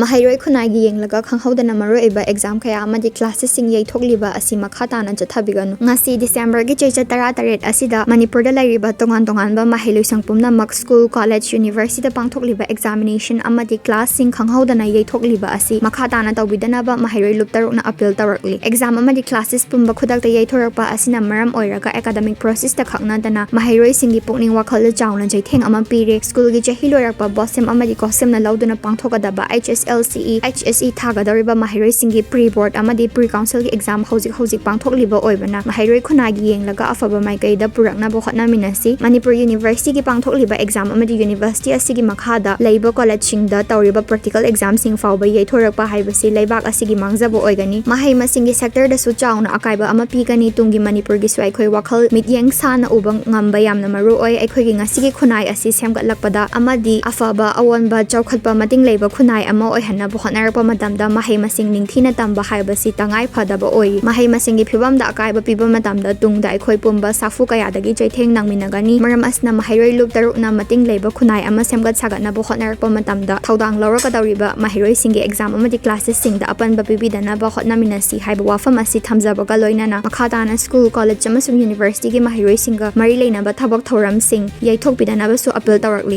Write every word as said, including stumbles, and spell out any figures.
ꯃꯍꯩꯔꯣꯏ ꯈꯨꯟꯅꯥꯏꯒꯤ ꯌꯦꯡꯂꯒ ꯈꯪꯍꯧꯗꯅ ꯃꯔꯨꯑꯣꯏꯕ exam ꯀꯌꯥ ꯑꯃꯗꯤ classesꯁꯤꯡ ꯌꯩꯊꯣꯛꯂꯤꯕ ꯑꯁꯤ ꯃꯈꯥ ꯇꯥꯅ ꯆꯠꯊꯕꯤꯒꯅꯨ꯫ ꯉꯁꯤ Decemberꯒꯤ ꯆꯩꯆꯠ ꯇꯔꯥꯇꯔꯦꯠ ꯑꯁꯤꯗ ꯃꯅꯤꯄꯨꯔꯗ ꯂꯩꯔꯤꯕ ꯇꯣꯉꯥꯟ ꯇꯣꯉꯥꯟꯕ ꯃꯍꯩ ꯂꯣꯏꯁꯪ ꯄꯨꯝꯅꯃꯛ school, college, universityꯗ ꯄꯥꯡꯊꯣꯛꯂꯤꯕ examination ꯑꯃꯗꯤ classꯁꯤꯡ ꯈꯪꯍꯧꯗꯅ ꯌꯩꯊꯣꯛꯂꯤꯕ ꯑꯁꯤ ꯃꯈꯥ ꯇꯥꯅ ꯇꯧꯕꯤꯗꯅꯕ ꯃꯍꯩꯔꯣꯏ ꯂꯨꯞ ꯇꯔꯨꯛꯅ appeal ꯇꯧꯔꯛꯂꯤ꯫ Exam ꯑꯃꯗꯤ classes ꯄꯨꯝꯕ ꯈꯨꯗꯛꯇ ꯌꯩꯊꯣꯔꯛꯄ ꯑꯁꯤꯅ ꯃꯔꯝ ꯑꯣꯏꯔꯒ academic processꯇ ꯈꯛ ꯅꯠꯇꯅ ꯃꯍꯩꯔꯣꯏꯁꯤꯡꯒꯤ ꯄꯨꯛꯅꯤꯡ ꯋꯥꯈꯜꯗ ꯆꯥꯎꯅ ꯆꯩꯊꯦꯡ ꯑꯃ ꯄꯤꯔꯦ꯫ Schoolꯒꯤ ꯆꯍꯤ ꯂꯣꯏꯔꯛꯄ BOSEM ꯑꯃꯗꯤ COHSEMꯅ ꯂꯧꯗꯨꯅ ꯄꯥꯡꯊꯣꯛꯀꯗꯕ HSLCE, HSC ꯊꯥꯒꯗꯧꯔꯤꯕ ꯃꯍꯩꯔꯣꯏꯁꯤꯡꯒꯤ pre board ꯑꯃꯗꯤ pre councilꯒꯤ exam ꯍꯧꯖꯤꯛ ꯍꯧꯖꯤꯛ ꯄꯥꯡꯊꯣꯛꯂꯤꯕ ꯑꯣꯏꯕꯅ ꯃꯍꯩꯔꯣꯏ ꯈꯨꯟꯅꯥꯏꯒꯤ ꯌꯦꯡꯂꯒ ꯑꯐꯕ ꯃꯥꯏꯀꯩꯗ ꯄꯨꯔꯛꯅꯕ ꯍꯣꯠꯅꯃꯤꯟꯅꯁꯤ꯫ ꯃꯅꯤꯄꯨꯔ Universityꯒꯤ ꯄꯥꯡꯊꯣꯛꯂꯤꯕ exam ꯑꯃꯗꯤ university ꯑꯁꯤꯒꯤ ꯃꯈꯥꯗ ꯂꯩꯕ collegeꯁꯤꯡꯗ ꯇꯧꯔꯤꯕ practical examꯁꯤꯡ ꯐꯥꯎꯕ ꯌꯩꯊꯣꯔꯛꯄ ꯍꯥꯏꯕꯁꯤ ꯂꯩꯕꯥꯛ ꯑꯁꯤꯒꯤ ꯃꯥꯡꯖꯕ ꯑꯣꯏꯒꯅꯤ꯫ ꯃꯍꯩ ꯃꯁꯤꯡꯒꯤ sectorꯗꯁꯨ ꯆꯥꯎꯅ ꯑꯀꯥꯏꯕ ꯑꯃ ꯄꯤꯒꯅꯤ꯫ ꯇꯨꯡꯒꯤ ꯃꯅꯤꯄꯨꯔꯒꯤꯁꯨ ꯑꯩꯈꯣꯏ ꯋꯥꯈꯜ ꯃꯤꯠꯌꯦꯡ ꯁꯥꯅ ꯎꯕ ꯉꯝꯕ ꯌꯥꯝꯅ ꯃꯔꯨ ꯑꯣꯏ꯫ ꯑꯩꯈꯣꯏꯒꯤ ꯉꯁꯤꯒꯤ ꯈꯨꯟꯅꯥꯏ ꯑꯁꯤ ꯁꯦꯝꯒꯠꯂꯛꯄꯗ ꯑꯃꯗꯤ ꯑꯐꯕ, ꯑꯑꯣꯟꯕ, ꯆꯥꯎꯈꯠꯄ, ꯃꯇꯤꯡ ꯂꯩꯕ ꯈꯨꯟꯅꯥꯏ ꯑꯃ ꯑꯣꯏꯍꯟꯅꯕ ꯍꯣꯠꯅꯔꯛꯄ ꯃꯇꯝꯗ ꯃꯍꯩ ꯃꯁꯤꯡ ꯅꯤꯡꯊꯤꯅ ꯇꯝꯕ ꯍꯥꯏꯕꯁꯤ ꯇꯉꯥꯏ ꯐꯗꯕ ꯑꯣꯏꯔꯤ꯫ ꯃꯍꯩ ꯃꯁꯤꯡꯒꯤ ꯐꯤꯕꯝꯗ ꯑꯀꯥꯏꯕ ꯄꯤꯕ ꯃꯇꯝꯗ ꯇꯨꯡꯗ ꯑꯩꯈꯣꯏ ꯄꯨꯝꯕ ꯁꯥꯐꯨ ꯀꯌꯥꯗꯒꯤ ꯆꯩꯊꯦꯡ ꯅꯪꯃꯤꯟꯅꯒꯅꯤ꯫ ꯃꯔꯝ ꯑꯁꯤꯅ ꯃꯍꯩꯔꯣꯏ ꯂꯨꯞ ꯇꯔꯨꯛꯅ ꯃꯇꯤꯡ ꯂꯩꯕ ꯈꯨꯟꯅꯥꯏ ꯑꯃ ꯁꯦꯝꯒꯠ ꯁꯥꯒꯠꯅꯕ ꯍꯣꯠꯅꯔꯛꯄ ꯃꯇꯝꯗ ꯊꯧꯗꯥꯡ ꯂꯧꯔꯛꯀꯗꯧꯔꯤꯕ ꯃꯍꯩꯔꯣꯏꯁꯤꯡꯒꯤ exam ꯑꯃꯗꯤ classesꯁꯤꯡꯗ ꯑꯄꯟꯕ ꯄꯤꯕꯤꯗꯅꯕ ꯍꯣꯠꯅꯃꯤꯟꯅꯁꯤ ꯍꯥꯏꯕ ꯋꯥꯐꯝ ꯑꯁꯤ ꯊꯝꯖꯕꯒ ꯂꯣꯏꯅꯅ ꯃꯈꯥ ꯇꯥꯅ school, college ꯑꯃꯁꯨꯡ universityꯒꯤ ꯃꯍꯩꯔꯣꯏꯁꯤꯡꯒ ꯃꯔꯤ ꯂꯩꯅꯕ ꯊꯕꯛ ꯊꯧꯔꯝꯁꯤꯡ ꯌꯩꯊꯣꯛꯄꯤꯗꯅꯕꯁꯨ appeal ꯇꯧꯔꯛꯂꯤ꯫